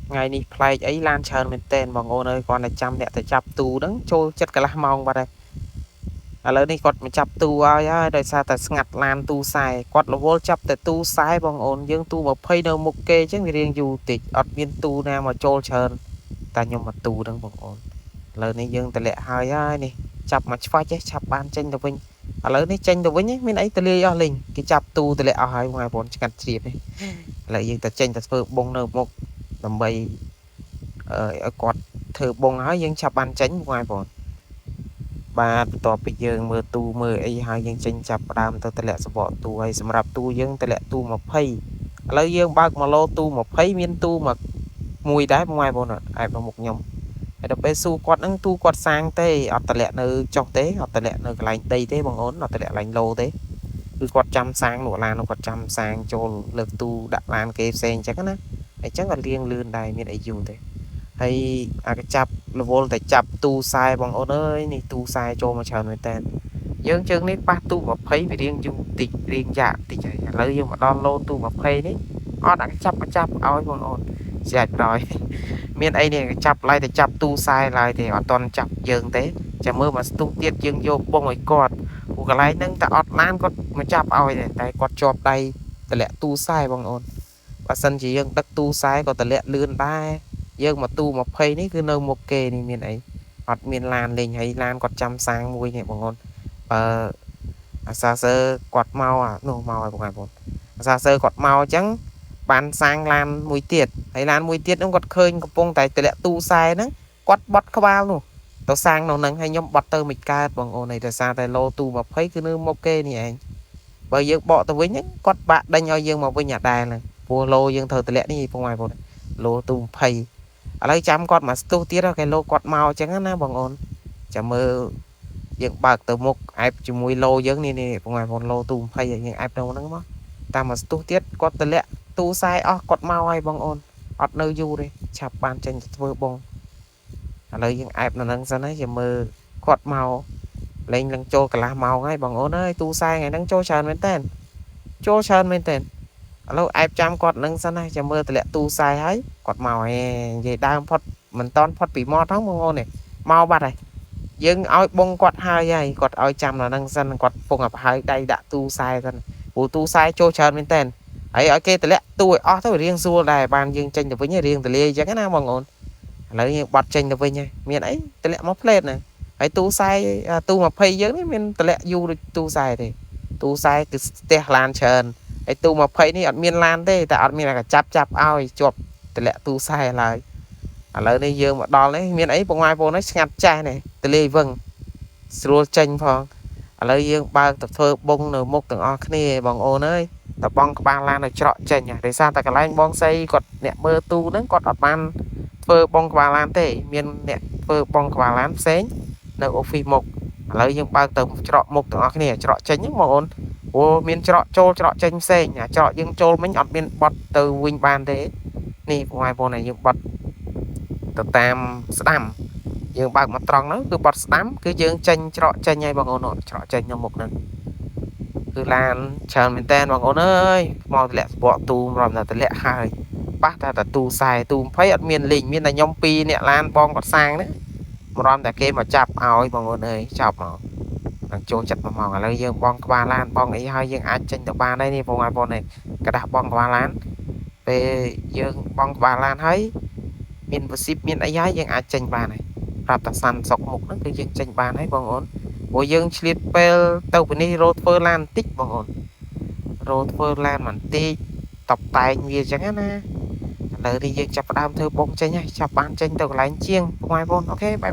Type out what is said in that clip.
ថ្ងៃនេះប្លែកអីឡានច្រើនមែនទែនបងអូនអើយគ្រាន់តែចាំអ្នកទៅចាប់ទូហ្នឹងចូលចិត្តកន្លះម៉ោងបាត់ហើយឥឡូវនេះគាត់មកចាប់ទូឲ្យហើយដោយសារតែស្ងាត់ឡានទូខ្សែគាត់រវល់ចាប់តែទូខ្សែបងអូនយើងទូ20នៅមុខគេអញ្ចឹងវារៀងយូរតិចអត់មានទូណាមកចូលច្រើនតែខ្ញុំមកទូហ្នឹងបងអូនឥឡូវនេះយើងតម្លាក់ហើយហើយនេះចាប់មកឆ្វាច់ឯងឆាប់បានចេញទៅវិញឥឡូវនេះចេញទៅវិញមានអីទលាយអស់លេងគេចាប់ទូតម្លាក់អស់ហើយបងប្អូនឆ្ងាត់ជ្រាបនេះឥឡូវយើងទៅចេញទៅធ្វើបងនៅមុខដើម្បីឲ្យគាត់ធ្វើបងហើយយើងឆាប់បានចេញបងប្អូនបាទបន្ទាប់ពីយើងមើលទូមើលអីហើយយើងចេញចាប់ផ្ដើមទៅតម្លាក់សបកទូហើយសម្រាប់ទូយើងតម្លាក់ទូ20ឥឡូវយើងបើកមកឡូទូ20មានទូមកមួយដែរបងប្អូនអែបនៅមុខខ្ញុំហើយដល់ពេលស៊ូគាត់ហ្នឹងទូគាត់សាងទេអត់តម្លាក់នៅចុះទេអត់តម្លាក់នៅកន្លែងដីទេបងអូនអត់តម្លាក់កន្លែងឡូទេគឺគាត់ចាំសាងលក់ឡាននោះគាត់ចាំសាងចូលលើកទូដាក់ឡានគេផ្សេងអញ្ចឹងណាអញ្ចឹងក៏លៀងលឿនដែរមានអីយូរទេហើយអាកចាប់រវល់តែចាប់ទូខ្សែបងអូនអើយនេះទូខ្សែចូលមកច្រើនមែនតើយើងជើងនេះប៉ះទូ20វារៀងយូរតិចរៀងយ៉ាក់តិចហើយឥឡូវយើងមកដល់ឡូទូ20នេះអត់អាកចាប់មកចាប់ឲ្យបងអូនស្រាច់ដល់មានអីនេះចាប់ឡើយតែចាប់ទូខ្សែឡើយទេអត់តន់ចាប់យើងទេចាំមើលមកស្ទុះទៀតយើងយកបងឲ្យគាត់ព្រោះកន្លែងហ្នឹងតែអត់ឡានគាត់មកចាប់ឲ្យទេតែគាត់ជាប់ដៃតម្លាក់ទូខ្សែបងអូនបើសិនជាយើងដឹកទូខ្សែក៏តម្លាក់លឿនដែរយើងមកទូ20នេះគឺនៅមុខគេនេះមានអីអត់មានឡានលេងហើយឡានគាត់ចាំសាងមួយនេះបងអូនបើអាសាសើគាត់មកអានោះមកឲ្យបងប្អូនអាសាសើគាត់មកអញ្ចឹងបានសាងឡានមួយទៀតហើយឡានមួយទៀតនោះគាត់ឃើញកំពុងតែតម្លាក់ទូខ្សែហ្នឹងគាត់បត់ក្បាលនោះទៅសាងនៅហ្នឹងហើយខ្ញុំបត់ទៅមិនកើតបងអូនហើយដោយសារតែឡូទូ20គឺនៅមុខគេនេះឯងបើយើងបកទៅវិញហ្នឹងគាត់បាក់ដេញឲ្យយើងមកវិញអាដែលហ្នឹងព្រោះឡូយើងត្រូវតម្លាក់នេះបងប្អូនឡូទូ20ឥឡូវចាំគាត់មកស្ទុះទៀតគេលោកគាត់មកអញ្ចឹងណាបងអូនចាំមើលយើងបើកទៅមុខអែបជាមួយឡូយើងនេះនេះបងប្អូនឡូទូ20យើងអែបនៅហ្នឹងមកតាមមកស្ទុះទៀតគាត់តម្លាក់ទូខ្សែអស់គាត់មកហើយបងអូនអត់នៅយូរទេឆាប់បានចេញទៅធ្វើបងឥឡូវយើងអែបនៅហ្នឹងសិនហើយចាំមើលគាត់មកលេងនឹងចូលកន្លះម៉ោងហើយបងអូនអើយទូខ្សែថ្ងៃហ្នឹងចូលច្រើនមែនតើចូលច្រើនមែនតើឥឡូវអែបចាំគាត់នឹងសិនហើយចាំមើលតម្លាក់ទូខ្សែហើយគាត់មកហេនិយាយដើមផុតមិនតន់ផុតពីមាត់ហ្នឹងបងអូននេះមកបាត់ហើយយើងឲ្យបងគាត់ហើយហើយគាត់ឲ្យចាំនៅហ្នឹងសិនគាត់ពងឲ្យហើយដៃដាក់ទូខ្សែសិនព្រោះទូខ្សែចូលច្រើនមែនតើហើយឲ្យគេតម្លាក់ទូឲ្យអស់ទៅរៀងស្រួលដែរបានយើងចេញទៅវិញរៀងទលាយអញ្ចឹងណាបងអូនឥឡូវយើងបត់ចេញទៅវិញហើយមានអីតម្លាក់មកផ្លេតណាហើយទូខ្សែទូ20យើងនេះមានតម្លាក់យូរដូចទូខ្សែទេទូខ្សែគឺស្ទះឡានច្រើនហើយទូ20នេះអត់មានឡានទេតែអត់មានអាកចាប់ចាប់ឲ្យជាប់តម្លាក់ទូខ្សែឡើយឥឡូវនេះយើងមកដល់នេះមានអីបងប្អូននេះស្ងាត់ចាស់នេះទលាយវឹងស្រួលចេញផងឥឡូវយើងបើកទៅធ្វើបងនៅមុខទាំងអស់គ្នាបងអូនអើយតបងក្បាលឡានឲ្យច្រកចេញដោយសារតែកន្លែងបងស្រីគាត់អ្នកមើលទូហ្នឹងគាត់អត់បានធ្វើបងក្បាលឡានទេមានអ្នកធ្វើបងក្បាលឡានផ្សេងនៅអូហ្វីសមុខឥឡូវយើងបើកទៅច្រកមុខទាំងអស់គ្នាច្រកចេញហ្នឹងបងអូនព្រោះមានច្រកចូលច្រកចេញផ្សេងអាច្រកយើងចូលមិញអត់មានបត់ទៅវិញបានទេនេះបងប្អូនយើងបត់ទៅតាមស្ដាំយើងបើកមកត្រង់ហ្នឹងគឺបត់ស្ដាំគឺយើងចេញច្រកចេញហើយបងអូនច្រកចេញនៅមុខហ្នឹងគឺឡានច្រើនមែនតើបងអូនអើយមកតម្លាក់សបកទូរំតែតម្លាក់ហើយប៉ះតែទូខ្សែទូ20អត់មានលេងមានតែខ្ញុំ2អ្នកឡានបងគាត់សាងហ្នឹងរំតែគេមកចាប់ឲ្យបងអូនអើយចាប់មកនឹងចូលចិត្ត1ម៉ោងឥឡូវយើងបងក្បាលឡានបងអីហើយយើងអាចចេញទៅបានហើយនេះបងប្អូននេះกระดาษបងក្បាលឡានពេលយើងបងក្បាលឡានហើយមានប្រសិទ្ធមានអីហើយយើងអាចចេញបានហើយប្រាប់តាសាន់សុកមុខហ្នឹងគឺយើងចេញបានហើយបងអូនព្រោះយើងឆ្លៀតពេលទៅពីនេះរោធ្វើឡានបន្តិចបងអូនរោធ្វើឡានបន្តិចតបតែងវាអញ្ចឹងណាឥឡូវនេះយើងចាប់ផ្ដើមធ្វើបងចេញហើយចាប់បានចេញទៅកន្លែងជាងបងប្អូនអូខេបាយ។